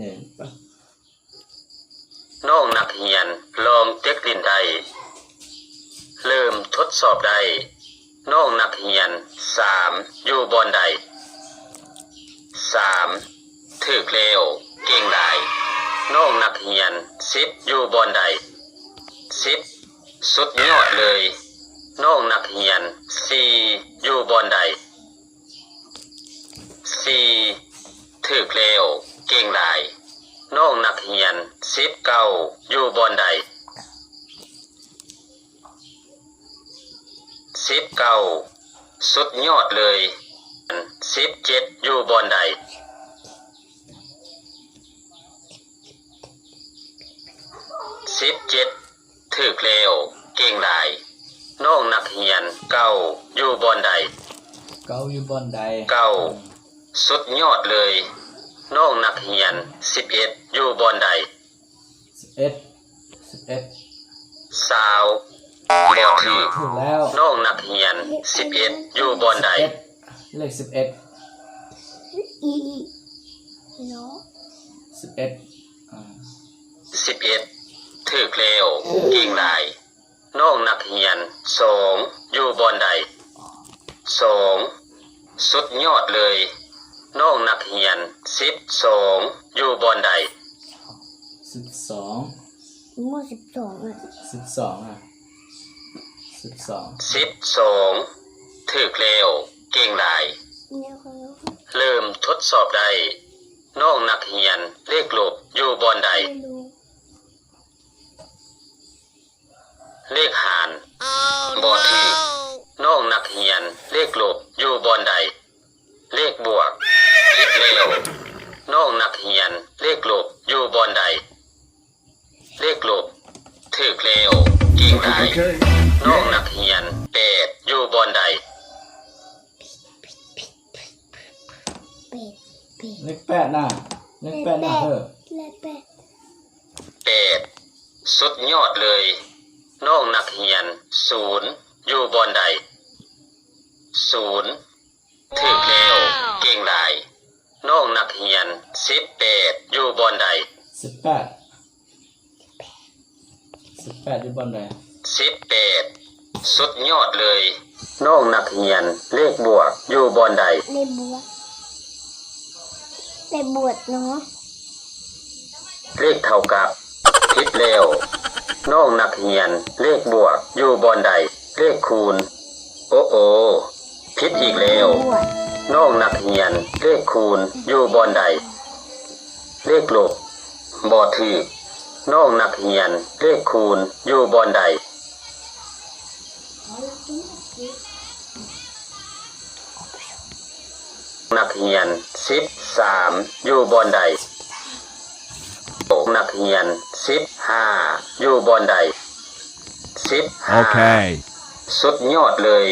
ນີ້ ນ້ອງນັກຮຽນລອງເຕັກຫຼິ້ນໄດ້. ເລີ່ມທົດສອບໄດ້. ນ້ອງນັກຮຽນສາມ ຢູ່ບ່ອນໃດ? ສາມ ຖືກແລ້ວ, ເກັ່ງຫຼາຍ. ນ້ອງນັກຮຽນສິບ ຢູ່ບ່ອນໃດ? ສິບ ສຸດຍອດເລີຍ. ນ້ອງນັກຮຽນສີ່ ຢູ່ບ່ອນໃດ? ສີ່ ຖືກແລ້ວ, ເກັ່ງຫຼາຍ. ນ້ອງນັກຮຽນສິບເກົ້າ ຢູ່ບ່ອນໃດ? ສິບເກົ້າ ສຸດຍອດເລີຍ. ສິບເຈັດ ຢູ່ບ່ອນໃດ? ສິບເຈັດ ຖືກແລ້ວ, ເກັ່ງຫຼາຍ. ນ້ອງນັກຮຽນເກົ້າ ຢູ່ບ່ອນໃດ? ເກົ້າ ຢູ່ບ່ອນໃດ? ເກົ້າ ສຸດຍອດເລີຍ. ນ້ອງນັກຮຽນສິບເອັດ ຢູ່ບ່ອນໃດ? ສິບເອັດ ສິບເອັດ ຊາວ ບໍ່ຖືກ. ຖືກແລ້ວ. ນ້ອງນັກຮຽນສິບເອັດ ຢູ່ບ່ອນໃດ? ສິບເອັດ ເລກສິບເອັດ ອີ ເນາະ ສິບເອັດ ອາ ສິບເອັດ ຖືກແລ້ວ, ເກັ່ງຫຼາຍ. ນ້ອງນັກຮຽນສອງ ຢູ່ບ່ອນໃດ? ສອງ ສຸດຍອດເລີຍ. ນ້ອງນັກຮຽນສິບສອງ ຢູ່ບ່ອນໃດ? ສິບສອງ ໝູ່ສິບສອງອະ ສິບສອງອະ ສິບສອງ ສິບສອງ ຖືກແລ້ວ, ເກັ່ງຫຼາຍ. ເລີ່ມທົດສອບໄດ້. ນ້ອງນັກຮຽນເລກລົບຢູ່ບ່ອນໃດ? ເລກຫານ ບໍ່ຖືກ. ນ້ອງນັກຮຽນເລກລົບຢູ່ບ່ອນໃດ? ເລກບວກ ຜິດແລ້ວ. ນ້ອງນັກຮຽນເລກລົບຢູ່ບ່ອນໃດ? ເລກລົບ ຖືກແລ້ວ, ເກັ່ງຫຼາຍ. ນ້ອງນັກຮຽນແປດ ຢູ່ບ່ອນໃດ? ເລກແປດນະ ເລກແປດນະ ເອີ ເລກແປດ ແປດ ສຸດຍອດເລີຍ. ນ້ອງນັກຮຽນສູນ ຢູ່ບ່ອນໃດ? ສູນ ຖືກແລ້ວ, ເກັ່ງຫຼາຍ. ນ້ອງນັກຮຽນສິບແປດ ຢູ່ບ່ອນໃດ? ສິບແປດ ສິບແປດ ຢູ່ບ່ອນໃດ? ສິບແປດ ສຸດຍອດເລີຍ. ນ້ອງນັກຮຽນເລກບວກຢູ່ບ່ອນໃດ? ເລກບວກ ເລກບວກເນາະ ເລກເທົ່າກັບ ຜິດແລ້ວ. ນ້ອງນັກຮຽນເລກບວກຢູ່ບ່ອນໃດ? ເລກຄູນ. ໂອໂອ ຜິດອີກແລ້ວ. ນ້ອງນັກຮຽນເລກຄູນຢູ່ບ່ອນໃດ? ເລກລົບ ບໍ່ຖືກ. ນ້ອງນັກຮຽນເລກຄູນຢູ່ບ່ອນໃດ? ນັກຮຽນສິບສາມ ຢູ່ບ່ອນໃດ? ນັກຮຽນສິບຫ້າ ຢູ່ບ່ອນໃດ? ສິບຫ້າ ໂອເຄ ສຸດຍອດເລີຍ.